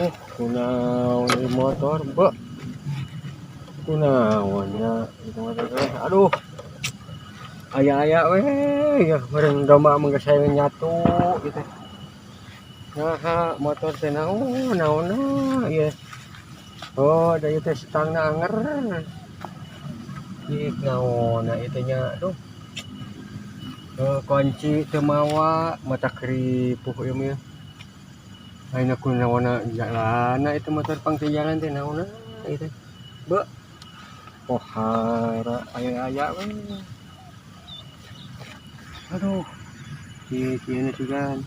Aduh, kunaon ieu motor, Mbak. Kunaon nya itu motor teh. Aduh. Aya-aya we ya meureun domba mah geus hayang nyatu gitu. Nah, motor teh naon naonna ieu. Oh, da ieu teh stangna anger. Ih, naonna ieu teh nya. Aduh. Oh, kunci teu mawa, mata keripuh ieu mah. Ayeuna kunaonna jalana itu motor pang teu jalan teh naonna ieu teh. Beuh. Pohara aya-aya we. Aduh. Ieu kieu sugan.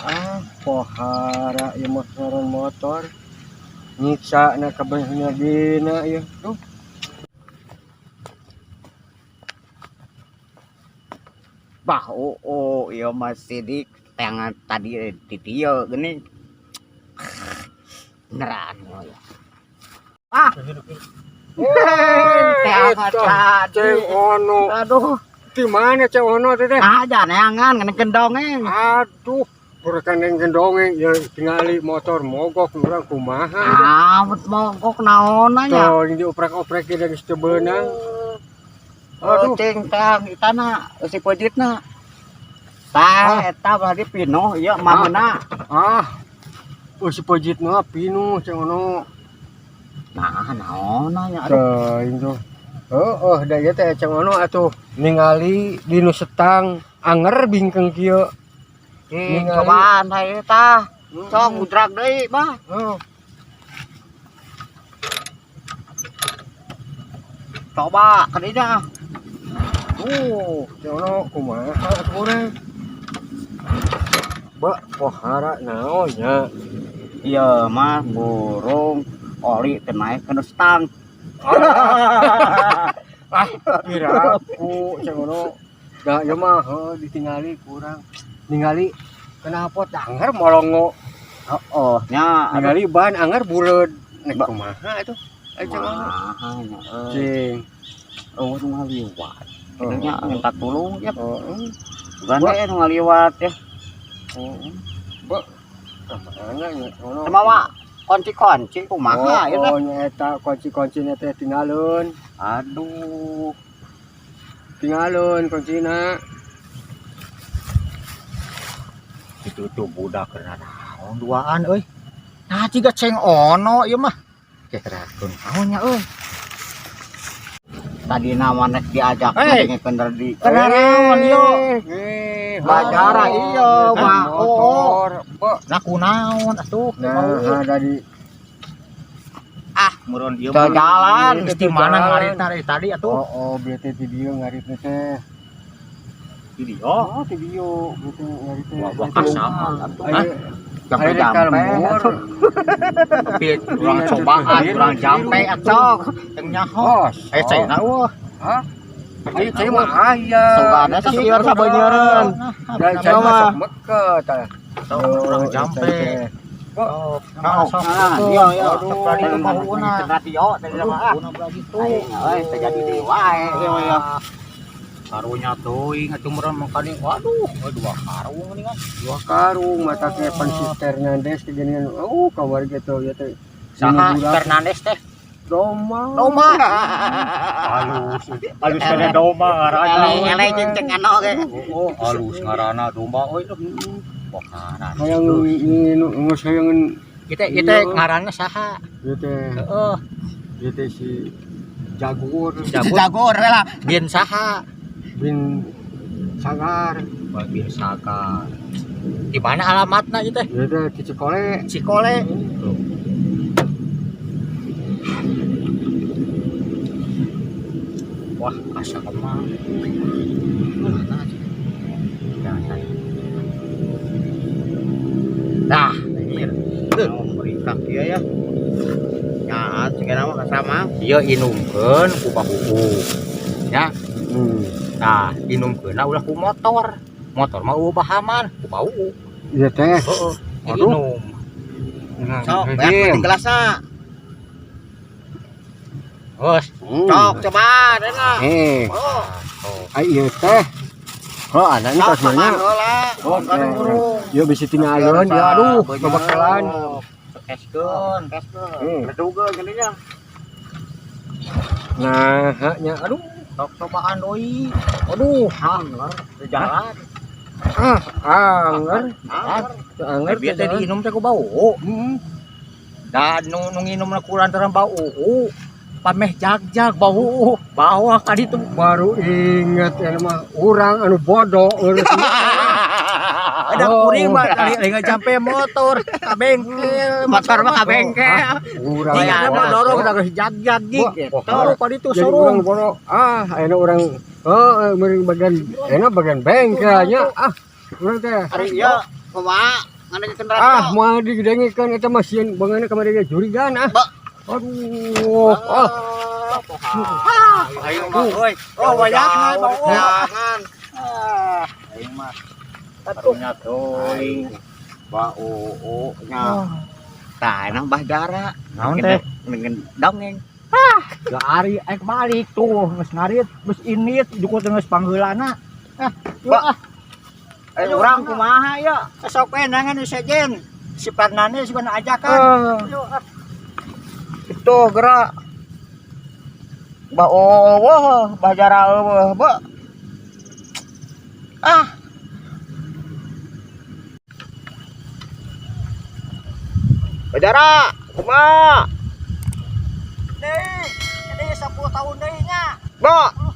Ah, pohara ieu motoran motor. Nyiksa na kabehna dina ieu. Duh. Bah, oh, iya Mas Sidik yang tadi di dieu geuning. Beneran oh ya. Ah, teh tadi. Ceng Ono. Aduh, Di mana Ceng Ono teh teh? aja neangan ngene dongeng. Aduh, bukan yang gendongeng ya tingali motor mogok urang kumaha. Ah, mogok naon nya. Tuh, yang dioprek-oprek ge geus teu beunang. Aduh, Aduh. Cing tang itana si pojitna. Tah eta berarti pinoh ieu mamena. Ah. Oh, si pojitna pinuh Ceng Ono. Nah, naon nya aduh. Teuing tuh. Heeh, da ieu teh Ceng Ono atuh ningali di nu setang anger bingkeng kieu. Cing cobaan hayu tah. Sok udrag deui mah. Heeh. Coba kadinya. Ceng Ono kumaha atuh urang. Ba, pohara naon nya? Iya mah burung oli teu naik kana stang. Ah, piraku Ceng Ono. Da ieu mah heuh ditingali kurang. Ningali knalpot anger molongo. Heeh, nya aduh. Ningali ban anger buleud. Nek kumaha atuh? Ai Ceng Ono. Kumaha nya euy. Cing. Oh, nu ngaliwat. Kitu nya minta tulung ya. Heeh. Bukan we nu ngaliwat ya. Heeh. Ba, kamana nya Ceng Ono? Semawa kunci-kunci kumaha ieu teh. Oh, nya eta kunci-kuncina teh tinggalun. Aduh. Tinggalun kuncina. Itu tuh budak keur naon duaan euy. Nah, jiga Ceng Ono ieu mah. Kerakeun naon nya euy. Tadi nama nek diajak Hei. ngadengkeun di naon ieu. Bajara iya, mah. Motor. Ba, Nah, kunaon atuh? nah ada di Ah, meureun ieu Teu jalan. Geus di mana ngaritna dari tadi atuh? Oh, oh, berarti di dieu ngaritna teh. Di dieu. Oh, di dieu berarti ngaritna. Wah, wah kasaman atuh. Ayo, Jampe-jampe atuh. Tapi urang cobaan, urang jampe atuh. Teu nyaho. Oh, Eh, cenah eueuh. Hah? Ayo cai mah aya. Sugana sieun sabeunyeun. Da cai mah sok meke tah. Sok urang jampe. Oh, Nah, sok. Nah, iya iya. Aduh, tadi itu bahuuna. Radio tadi mah. Bahuuna belah gitu. Aing euy teu jadi deui wae ieu mah. Karunya teuing atuh meureun mangkani. Waduh, dua karung geuningan. Dua karung mata ke pan si Fernandes ke geuningan. Oh, kamari gitu ya teh. Saha Dina budak. Fernandes teh? Doma. Doma. Halus. Halus kana domba ngaranna. Eleh eleh jeung Ceng Ono ge. Oh, halus ngaranna domba euy. Pokaran. Hayang geus hayangeun Kita kita ngaranna saha? ieu teh. Heeh. Ieu teh si Jagur Jagur Jagur we lah. bin saha? bin Sagar. Bin Sagar. Di mana alamatna ieu teh? Ieu teh di Cikole. Cikole. Wah, asa kemah. Mana sih? Nah, ini tuh merikak dia ya. Ya, segala mah sama. Ieu inumkeun ku bahu. Ya, Nah, inumkeunna ulah ku motor. Motor mah eueuh bahaman, ku bau. Ieu teh. Heeh. Aduh. Inum. Nah, Sok, beak di gelasna. Geus. Sok coba enak. Eh, Oh, ai ieu teh. Oh, anaknya sok tos cobaan banyak. heula. Oh, Kan burung. Yo bisa tinggalin ya aduh, kebakalan. Eskeun. Ledugeun geuning. Nah, haknya aduh, Sok cobaan deui. aduh, Hanger di jalan. ah, anger, anger Biar teh diinum teh ku bau. Hmm. Da nu nu nginumna ku lantaran bau. Pameh jag-jag bau bawa ka ditu. Baru inget ya mah urang anu bodoh urus. Ada Oh. kuring mah kali lagi jampe motor ka bengkel, Motor mah ka bengkel. Urang Iya, bodoh. mah dorong da geus jag-jag Wah, gitu. wah. Ka ditu Jadi sorong. urang bodoh. Ah, ayeuna urang oh, meureun bagian enak bagian bengkelnya. Ah, urang teh. Ari ieu kumaha ngan kendaraan. Ah, moal didengekeun eta mah sieun bangeuna kamari ge jurigan ah. Ba. Aduh, ah. Ayo mah euy. Oh, wayahna bau. Jangan. Ah, aing mah karunya teuing. Bau nya. Tah enak bah jara. Naon teh? Dengan dongeng. Ya ari aek balik tuh geus ngarit, geus init jukut geus pangheulana. Ah, yuk Ba. ah. Eh urang kumaha ya? Sok we nangan nu sejen. Si Fernandes juga ajakan. Ah. Yuk ah. Itu gerak. Bau wah, bah jara eueuh, ba. Ah. Bajara, kumaha? Deui, deui 10 tahun deui nya. Ba, 10